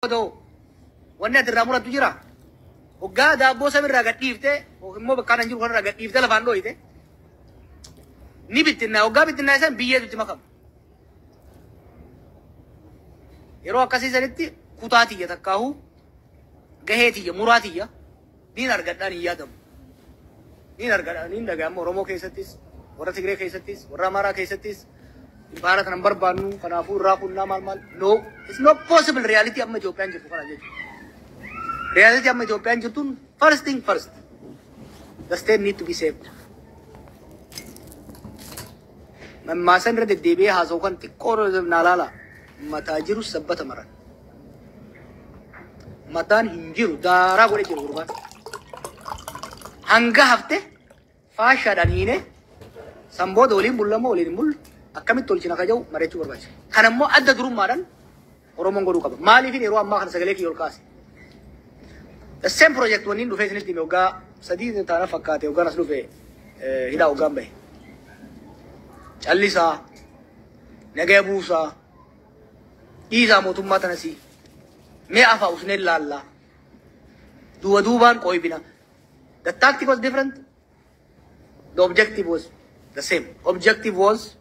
Booda wanni ati irraa murattu jira. Hoggaa daabboo samirraa gad dhiiftee immoo bakka kanan jiru kanarraa gad dhiiftee lafaan dhooyite ni bittinnaa. Hoggaa bittinnaa isaan biyyeetu itti makama. Yeroo akkasii sanitti kutaa tiyya takkaahuu gahee tiyya muraa tiyya niin argadhaan hin yaadamu. Niin argadhaan niin dhaga'ama. Oromoo keessattis, warra Tigree keessattis, warra Amaaraa keessattis impaara kanan barbaannu, kanaafuu irraa kunnaa maal maal. No, it's not possible. Reality amma Itoophiyaan jirtu kana jechuudha. Reality amma Itoophiyaan jirtuun, first thing first, the state need to be saved. Mammaasan irra deddeebi'ee haasa'u kan xiqqoo naa laala. Mataa jiru sabbata maran. Mataan hin jiru, daaraa godhee jiru gurbaan. Hanga hafte faashaadhaan hiine san booda waliin bullamoo waliin hin bullu, akkamitti tolchina ka jedhu mari'achuu barbaachisa. Kan ammoo adda durummaadhaan Oromoon godhuu qaba. Maaliifin yeroo ammaa kana sagalee kiyya ol kaase? The same project wanni dhufee isinitti hime waggaa 3 taana fakkaate, waggaan as dhufe, hidhaa waggaan bahe. Callisaa, nagaya buusaa, dhiisaa mootummaa tanasii, mee afaa usnee laallaa, duuba duubaan qoybina. The tactic was different. The objective was the same. Objective was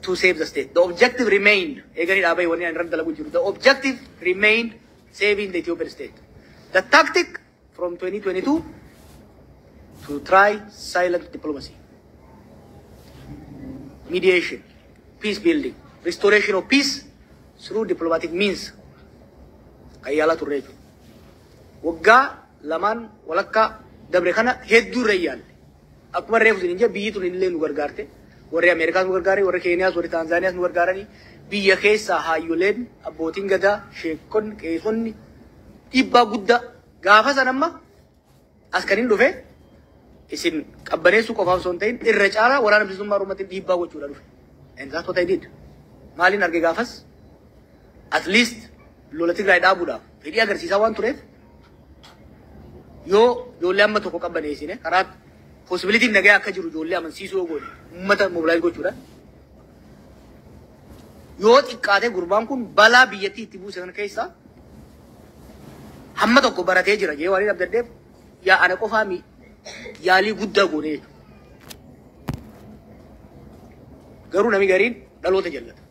to save the state. The objective remained. Eeganii dhaabee wanni ani irratti dalagu jiru. The objective remained saving the Ethiopian state. The tactic from 2022 to try silent diplomacy, mediation, peace building, restoration of peace through diplomatic means. Kan yaalaa turre jechuudha. Waggaa lamaan walakkaa dabre kana hedduu irra yaalle. Akkuma reefu isin jedhe, biyyi tun illee nu gargaarte. Warri Ameerikaas nu gargaare, warri Keeniyaas, warri Taanzaaniyaas nu gargaaranii, biyya keessaa haayyoleen, abbootiin gadaa, sheekonni, qeesonni dhiibbaa guddaa gaafa san. Amma as kan hin dhufe isin qabbaneessuu qofaaf osoo hin ta'in, irra caalaa Waraana Bilisummaa Oromootiin dhiibbaa gochuudha dhufe. And that's what I did. Maaliin arge gaafas? At least lola Tigraay dhaabuudhaaf fedhii agarsiisaa waan tureef, yoo ijoollee amma tokko qabbaneessine, karaa possibilityn nagaa akka jiru ijoollee amansiisuu yoo goone, uummata mobilize gochuudha. Yoo xiqqaate gurbaan kun balaa biyyattii itti buuse kana keessaa hamma tokko baratee jira jee waan hin abdaddeef, yaa ana qofaa mi yaalii guddaa goone jechuudha. Garuu nami gariin dhaloota jallata.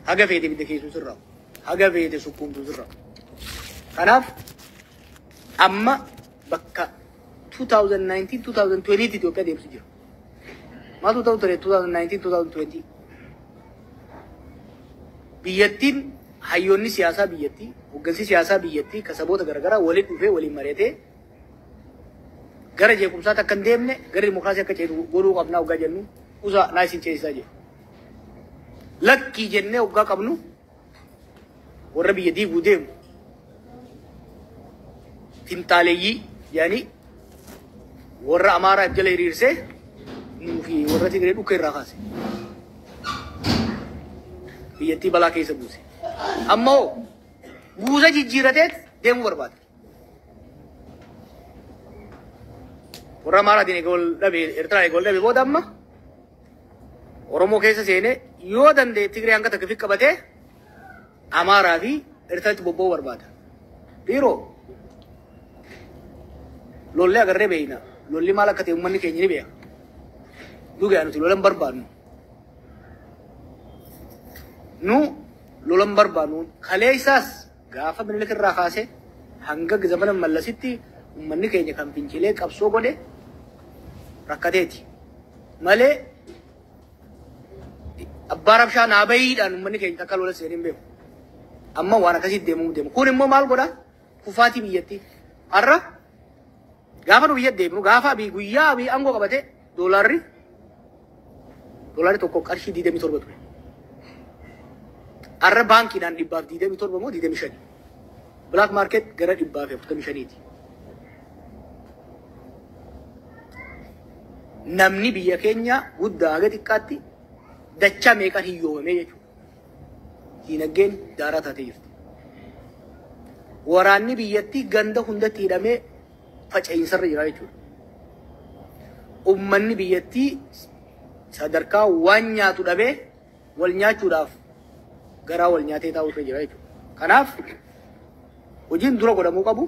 Haga feete bidda keessuu sirraa. Haga feete sukkuumtuu sirraa. Kanaaf amma bakka 2019-2020 Itoophiyaa deemsu jira. Maaltu ta'u ture 2019-2020? Biyyattiin, hayyoonni siyaasaa biyyattii, hooggansi siyaasaa biyyattii kan saboota garaagaraa waliin dhufee waliin mari'atee, gara jeequmsaatti akka hin deemne, gara dimokiraasii akka ceetu godhuu qabnaa hoggaa jennu, usaa naa isin ceesisaa jedhu. Lakkii jennee hoggaa qabnu, warra biyya diiguu deemu finxaaleeyyii jedhanii warra Amaaraa jala hiriirsee nuu fi warra Tigree dhukka irraa kaase. Biyyattii balaa keessa buuse. Ammoo guuza jijjiirateet deemuu barbaada. Warra Amaaraatiin eega wal dhabe, Eertiraan eega wal dhabe booda, amma Oromoo keessa seenee, yoo danda'e Tigree hanga takka fi qabatee, Amaaraa fi Eertiraatti bobba'uu barbaada. Dhiiroo, lollee agarree beeyna. Lolli maal akka ta'e uummanni keenya ni beeka. Dhugaa nuti lola hin barbaadnu. Nu lola hin barbaadnu. Kaleessaas gaafa Minilik irraa kaasee hanga zamana Mallasitti uummanni keenya kan fincilee qabsoo godhe rakkateeti. Malee abbaa rabshaa naa bahiidhaan uummanni keenya takka lola seenee hin beeku. Amma waan akkasitti deemuu deemu. Kun immoo maal godhaa? Kufaatii biyyattii. Har'a gaafa nu biyya deemnu, gaafa Abiy, guyyaa Abiy aangoo qabate, doolaarri tokko qarshii 27 ture. Har'a baankiidhaan 127 moo 25. Black market gara 145ti. Namni biyya keenya guddaa haga xiqqaatti dachaa meeqaan hiyyoomame jechuudha. Diinagdeen daaraa taatee jirti. Waraanni biyyattii ganda hundatti hidhamee faca'iinsarra jira jechuudha. Uummanni biyyattii sadarkaa waan nyaatu dhabee wal nyaachuudhaaf Garaa wal nyaatee taa'uu irra jira jechuudha. Kanaaf hojiin dura godhamuu qabu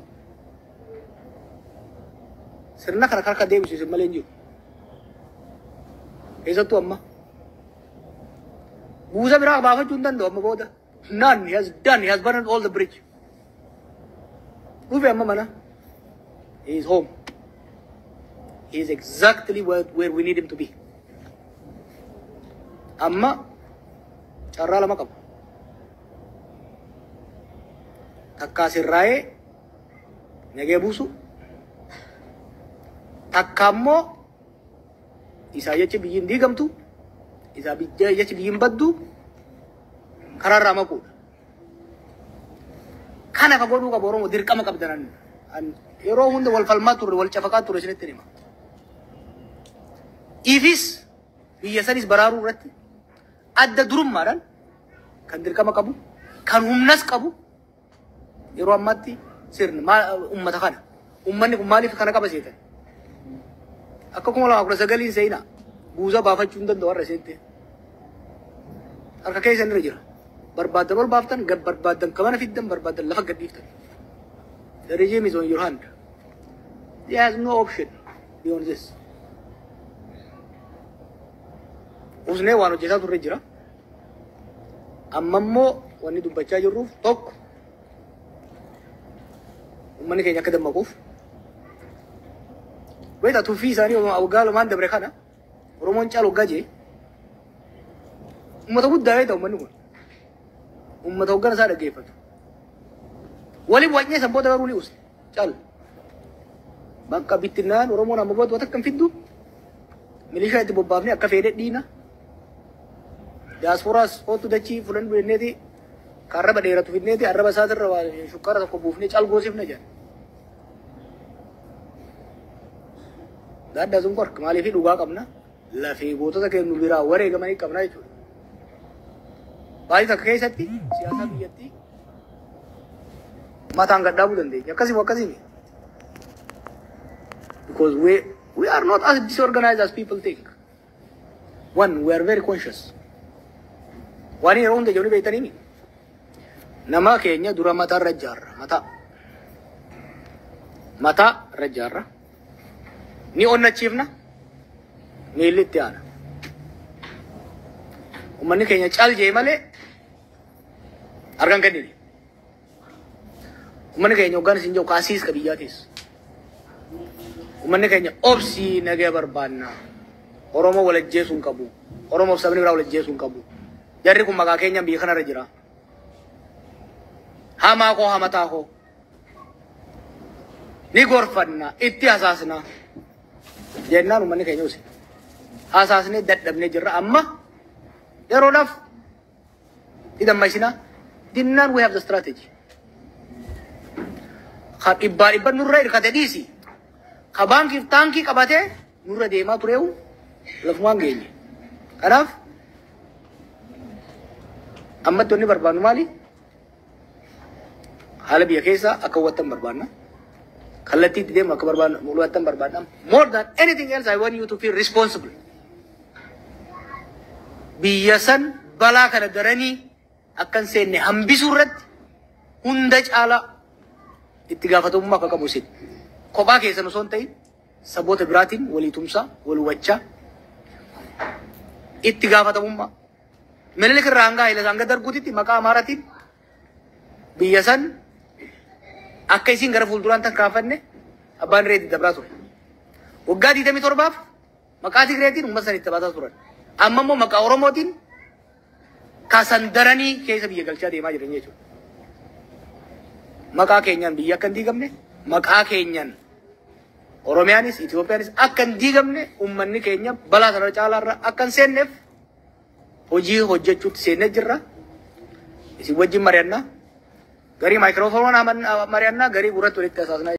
sirna kana harka deebisu isin malee hin jiru. Keessattuu amma buusa biraa baafachuu hin danda'u amma booda. None. He has done. He has burned all the bridge. Dhufe amma mana. He is home. He is exactly where we need him to be. Amma carraa lama qaba. Takkaa sirraa'ee nagee buusu. Takka immoo isaa jechi biyyi hin diigamtu, isaa jechi biyyi hin baddu, karaarraa maquudha. Kana ka godhuu qabu Oromoo dirqama qabdanan. Yeroo hunda wal falmaa turre, wal cafaqaa turre isinitti hima. Ifis biyya sanis baraaruu irratti adda durummaadhaan kan dirqama qabu, kan humnas qabu yeroo ammaatti sirna uummata kana. Uummanni kun maaliif kana qaba seetan? Akka 2019 seenaa buusa baafachuu hin danda'u har'a seente. Harka keessan irra jira. Barbaaddan ol baaftan, gad barbaaddan kamana fiddan, barbaaddan lafa gad dhiiftan. The regime is on your hand. There has no option beyond this. Usnee waan hojjetaa turre jira. Amma immoo wanni dubbachaa jirruuf tokko uummanni keenya akka dammaquuf. Beektaa tuffii isaanii waggaa lamaan dabre kana Oromoon caalu waggaa jee uummata guddaa beektaa uummanni kun. Uummata hoggana isaa dhaggeeffatu. Waliin wacnee san booda garuu ni usne caal. Bakka bittinnaan Oromoon amma booda akka hin fiddu milishaa itti bobbaafnee akka fedhe dhiina. Diyaasporaas kootu dachii fulan jenneeti arraba dheeratu fidneeti arraba isaatirra shukkaara tokko buufnee cal goosifna jedhan. That doesn't work. Maaliif dhugaa qabna? Lafee gootota keenya biraa wareegamanii qabna jechuudha. Baay'ee takka keessatti siyaasa biyyattii mataan gad dhaabuu dandeenya. Akkasii akkasii. Because we are not as disorganized as people think. One, we are very conscious. Waan yeroo hunda ijoollee beektanii nama keenya dura mataa irra ijaarra. Mataa. Mataa irra ijaarra. Ni onnachiifna. Miilli itti aana. Uummanni keenya cal jee malee harkaan kennine. Uummanni keenya hoggaan isin jiru kaasiis ka biyyaatis. Uummanni keenya obsii nagaya barbaanna. Oromoo wal ajjeesuu hin qabu. Oromoof sabni biraa wal ajjeesuu hin qabu. Jarri kun maqaa keenyaan biyya kanarra jira. Hamaa koo hamataa koo. Ni gorfanna, itti hasaasna. Jennaan uummanni keenya use. Hasaasnee dadhabnee jirra. Amma yeroodhaaf hidhammaysina. Dinnaan we have the strategy. Ka dhibbaa dhibba nurra hirkate dhiisi. Ka baankiif taankii qabatee nurra deemaa tureewu lafumaan geenye. Kanaaf ammatti wanni barbaannu maali? Haala biyya keessaa akka hubattan barbaanna. Kallattii itti deemu akka barbaannu hubattan barbaanna. More than anything else, I want you to feel responsible. Biyya san balaa kana daranii akka hin seenne hambisuu irratti hunda caalaa itti gaafatamummaa akka qabu isin. Kophaa keessan osoo hin ta'in saboota biraatiin walii tumsaa, wal hubachaa itti gaafatamummaa. Minilik irraa hanga Haayile hanga Darguutitti maqaa Amaaraatiin biyya san akka isin gara fuulduraan tarkaanfanne abbaan irree itti dabraa ture. Waggaa 27 maqaa Tigreetiin uummata san itti baasaa turan. Amma immoo maqaa Oromootiin kaasan daranii keessa biyya galchaa deemaa jiran jechuudha. Maqaa keenyaan biyya akka hin diigamne, maqaa keenyaan Oromiyaanis Itoophiyaanis akka hin diigamne uummanni keenya balaa sana caalaarra akka hin seenneef hojii hojjechuutti seennee jirra. Isin wajjin mari'annaa. Garii maayikiroofoonii mari'annaa, garii gurratti walitti hasaasnaa.